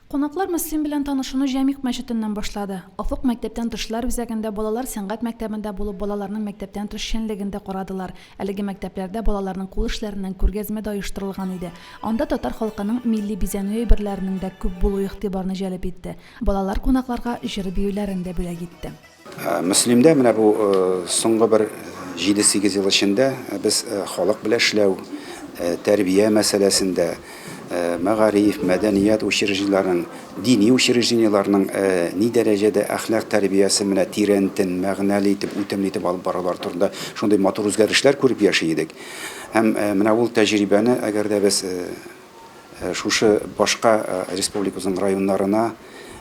Кунаклар Мөслим белән танышуны Җәмигъ мәчетеннән башлады. Офык мәктәптән тышлар үзәгендә, балалар сәнгать мәктәбендә булып, балаларның мәктәптән тыш эшчәнлеген дә карадылар. Әлеге мәктәпләрдә балаларның кул эшләреннән күргәзмә дә оештырылган иде. Анда татар халкының милли бизәнү әйберләренең дә күп булуы игътибарны җәлеп итте. Балалар кунакларга җыр-биюләрен дә бүләк итте. Мөслимдә менә бу соңгы бер җиде-сигез ел эчендә без халык белән эшләү, тәрбия мәсьәләсендә, мәгариф, мәдәният учреждениеләренең, дини учреждениеләрнең ни дәрәҗәдә әхлак тәрбиясен менә тирәнтен, мәгънәле итеп, үтемле итеп алып барулар турында шундый матур үзгәрешләр күреп яши идек. Һәм менә ул тәҗрибәне, әгәр дә без Шушы башка республикабызның районнарына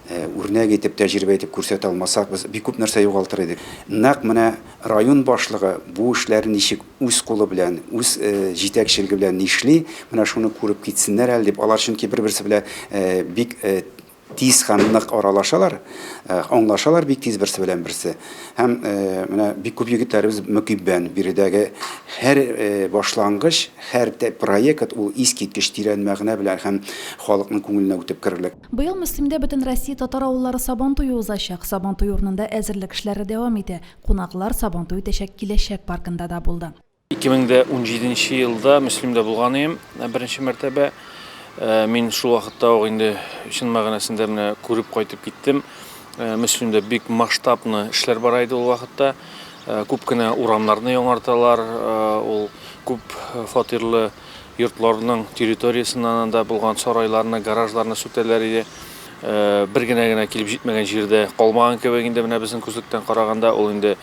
үрнәк итеп, тәҗрибә итеп күрсәтә алмасак, без бик күп нәрсә югалтыр идек. Нәкъ менә район башлыгы бу эшләрне ничек үз кулы белән, үз җитәкчелеге белән нишли, менә шуны күреп китсеннәр әле дип, алар чөнки бер-берсе белән бик тиз һәм нык аралашалар, аңлашалар бик тиз берсе белән берсе. Һәм менә бик күп егетләребез мөкиббән биредәге һәр башлангыч, һәр проект ул искиткеч тирән мәгънә белән һәм халыкның күңеленә үтеп керерлек. Быел Мөслимдә Бөтенроссия татар авыллары Сабантуе узачак. Сабантуй урынында әзерлек эшләре дәвам итә. Кунаклар Сабантуй үтәчәк Киләчәк паркында да булды. 2017 нче елда Мөслимдә булган идем беренче мәртәбә. Мин шул вакытта ук инде чын мәгънәсендә менә күреп кайтып киттем. Мөслимдә бик масштабны эшләр бара иде ул вакытта. Күп кенә урамнарны яңарталар, ул күп фатирлы йортларның территориясеннән анда булган сарайларны, гаражларны сүтәләр иде. Бер генә генә килеп җитмәгән җирдә калмаган кебек инде менә безнең күзлектән караганда, ул инде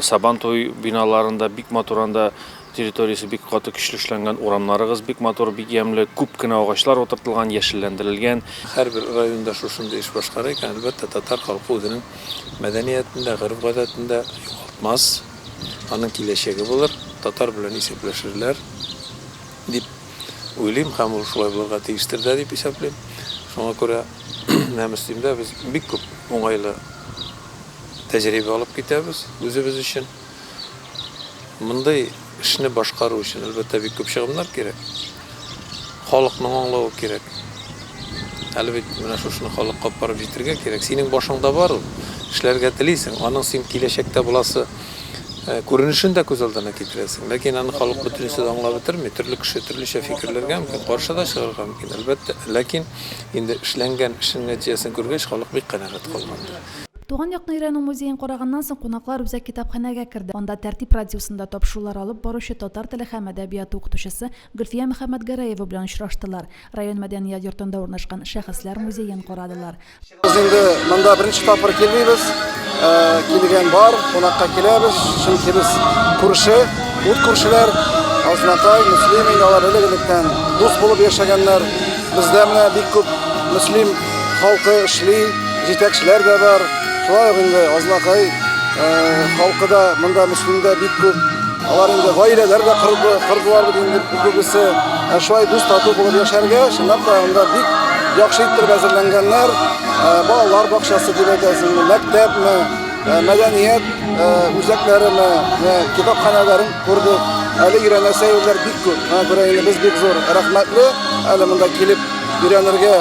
Сабантуй биналарында бик матур анда территориясе бик каты көчле эшләнгән, урамнарыгыз бик матур, бик ямьле, күп кенә агачлар утыртылган, яшелләндерелгән. Һәрбер районда шушындый эш башкара икән, әлбәттә, татар халкы үзенең мәдәниятен дә, гореф-гадәтен дә югалтмас, аның киләчәге булыр, татар белән исәпләшерләр дип уйлыйм һәм ул шулай булырга тиештер дә дип исәплим. Шуңа күрә менә Мөслимдә без бик күп уңайлы тәҗрибә алып китәбез үзебез өчен. Мондый эшне башкару өчен, әлбәттә, бик күп чыгымнар кирәк. Халыкның аңлавы кирәк. Әле бит менә шушыны халыкка алып барып җитергә кирәк. Синең башыңда бар ул, эшләргә телисең, аның син киләчәктә буласы Күренешен дә күз алдына китерәсең. Ләкин аны халык бөтенесе дә аңлап бетерми. Төрле кеше төрлечә фикерләргә мөмкин, каршы да чыгарга мөмкин, әлбәттә. Ләкин инде эшләнгән эшнең нәтиҗәсен күргәч, халык бик канәгать калгандыр. Туган якны өйрәнү музеен караганнан соң, кунаклар үзәк китапханәгә керде. Анда Тәртип радиосында тапшырулар алып баручы татар теле һәм әдәбияты укытучысы Гөлфия Мөхәммәтгәрәева белән очраштылар. Район мәдәният йортында урнашкан Шәхесләр музеен карадылар. Без инде монда беренче тапкыр килмибез. Э, килгән бар, кунакка киләбез. Чөнки без күрше, ут күршеләр. Азнакай, Мөслим инде алар элек-электән дус булып яшәгәннәр. Бездә менә бик күп Мөслим халкы эшли, җитәкчеләр дә бар. Шулай ук инде Азнакай э, халкы да монда Мөслимдә бик күп. Алар инде гаиләләр дә корды, кордылар бит инде күбесе. Ә шулай дус тату булып яшәргә, чынлап та монда бик яхшы иттереп әзерләнгәннәр. Ә, балалар бакчасы дип әйтәсеңме, мәктәпме, ә, мәдәният ә, үзәкләреме, ә, китапханәләрен күрдек. Әле өйрәнәсе әйберләр бик күп. Шуңа күрә инде без бик зур рәхмәтле. Әле монда килеп өйрәнергә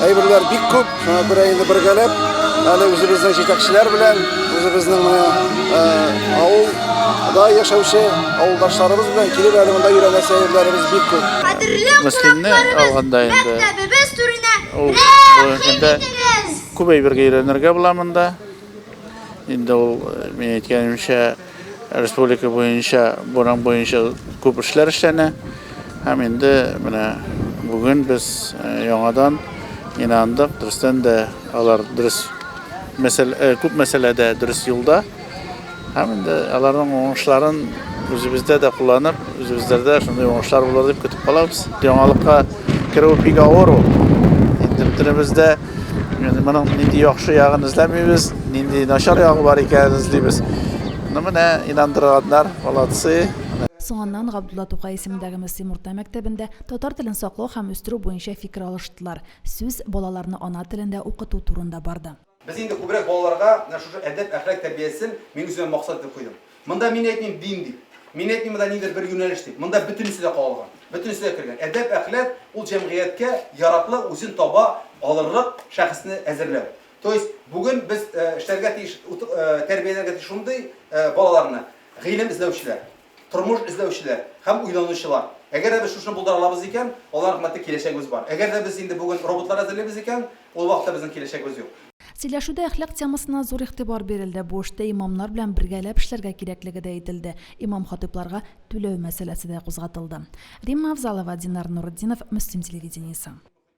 әйберләр бик күп. Шуңа күрә инде бергәләп, әле үзебезнең җитәкчеләр белән, үзебезнең менә авылда яшәүче авылдашларыбыз белән килеп әле монда өйрәнәсе әйберләребез бик күп. Кадерле Мөслимне алганда инде мәктәбебез түренә ул рәхим бүгенге итегез! күп әйбергә өйрәнергә була монда. Инде ул, мин әйткәнемчә, республика буенча, буның буенча күп эшләр эшләнә. Һәм инде менә бүген без яңадан инандык, дөрестән дә алар дөрес мәсьәлә, күп мәсьәләдә дөрес юлда. Һәм инде аларның уңышларын үзебездә дә кулланып, үзебездә дә шундый уңышлар булыр дип көтеп калабыз. Яңалыкка керү бик авыр ул. Инде бөтенебез дә моның нинди яхшы ягын эзләмибез, нинди начар ягы бар икәнен эзлибез. Ну менә инандырганнар, молодцы. Соңыннан Габдулла Тукай исемендәге Мөслим урта мәктәбендә татар телен саклау һәм үстерү буенча фикер алыштылар. Сүз балаларны ана телендә укыту турында барды. Без инде күбрәк балаларга менә шушы әдәп-әхлак тәрбиясен мин үземә максат итеп куйдым. Монда мин әйтмим дин дип. Мин әйтмим монда ниндидер бер юнәлеш дип. Монда бөтенесе дә кагылган. Бөтенесе дә кергән. Әдәп, әхлак ул җәмгыятькә яраклы, үзен таба алырлык шәхесне әзерләү. То есть бүген без эшләргә тиеш, тәрбияләргә тиеш шундый балаларны, гыйлем эзләүчеләр, тормыш эзләүчеләр һәм уйланучылар. Әгәр дә без шушыны булдыра алабыз икән, Аллаһ рәхмәте, киләчәгебез бар. Әгәр дә без инде бүген роботлар әзерлибез икән, ул вакытта безнең киләчәгебез юк. Сөйләшүдә әхлак темасына зур игътибар бирелде, бу эштә имамнар белән бергәләп эшләргә кирәклеге дә әйтелде, имам-хатыйпларга түләү мәсьәләсе дә кузгатылды. Римма Авзалова, Динар Нуретдинов, Мөслим телевидениесе.